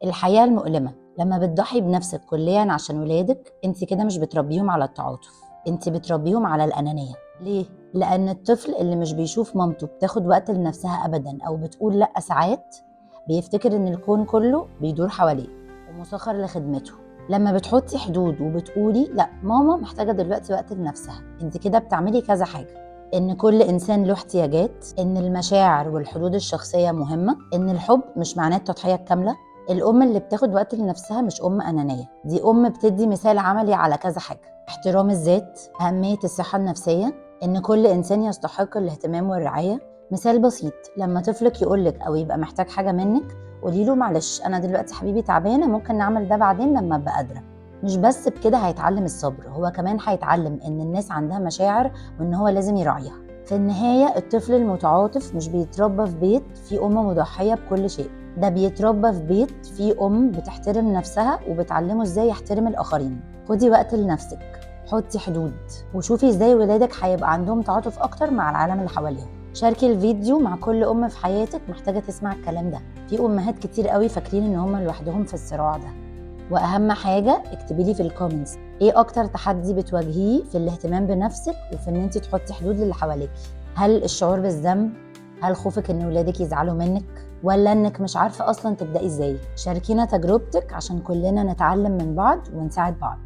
الحقيقة المؤلمة، لما بتضحي بنفسك كليا عشان ولادك، انت كده مش بتربيهم على التعاطف، انت بتربيهم على الأنانية. ليه؟ لأن الطفل اللي مش بيشوف مامته بتاخد وقت لنفسها أبدا أو بتقول لأ ساعات، بيفتكر إن الكون كله بيدور حواليه ومسخر لخدمته. لما بتحطي حدود وبتقولي لأ ماما محتاجة دلوقتي وقت لنفسها، انت كده بتعملي كذا حاجة: إن كل إنسان له احتياجات، إن المشاعر والحدود الشخصية مهمة، إن الحب مش معناه التضحية الكاملة. الأم اللي بتاخد وقت لنفسها مش أم أنانية، دي أم بتدي مثال عملي على كذا حاجة: احترام الذات، أهمية الصحة النفسية، إن كل إنسان يستحق الاهتمام والرعاية. مثال بسيط، لما طفلك يقولك أو يبقى محتاج حاجة منك، قولي له معلش أنا دلوقتي حبيبي تعبانة، ممكن نعمل ده بعدين لما أبقى قادرة. مش بس بكده هيتعلم الصبر، هو كمان هيتعلم إن الناس عندها مشاعر وإن هو لازم يراعيها. في النهاية الطفل المتعاطف مش بيتربى في بيت فيه أم مضحية بكل شيء، ده بيتربى في بيت فيه أم بتحترم نفسها وبتعلمه إزاي يحترم الآخرين. خدي وقت لنفسك، حطي حدود، وشوفي إزاي ولادك هيبقى عندهم تعاطف أكتر مع العالم اللي حواليهم. شاركي الفيديو مع كل أم في حياتك محتاجة تسمع الكلام ده. في أمهات كتير قوي فاكرين إن هم لوحدهم في الصراع ده. وأهم حاجة اكتبي لي في ال comments ايه أكتر تحدي بتواجهيه في الاهتمام بنفسك وفي إن انت تحطي حدود للي حواليكي. هل الشعور بالذنب؟ هل خوفك إن ولادك يزعلوا منك؟ ولا إنك مش عارفة أصلا تبدأي إزاي؟ شاركينا تجربتك عشان كلنا نتعلم من بعض ونساعد بعض.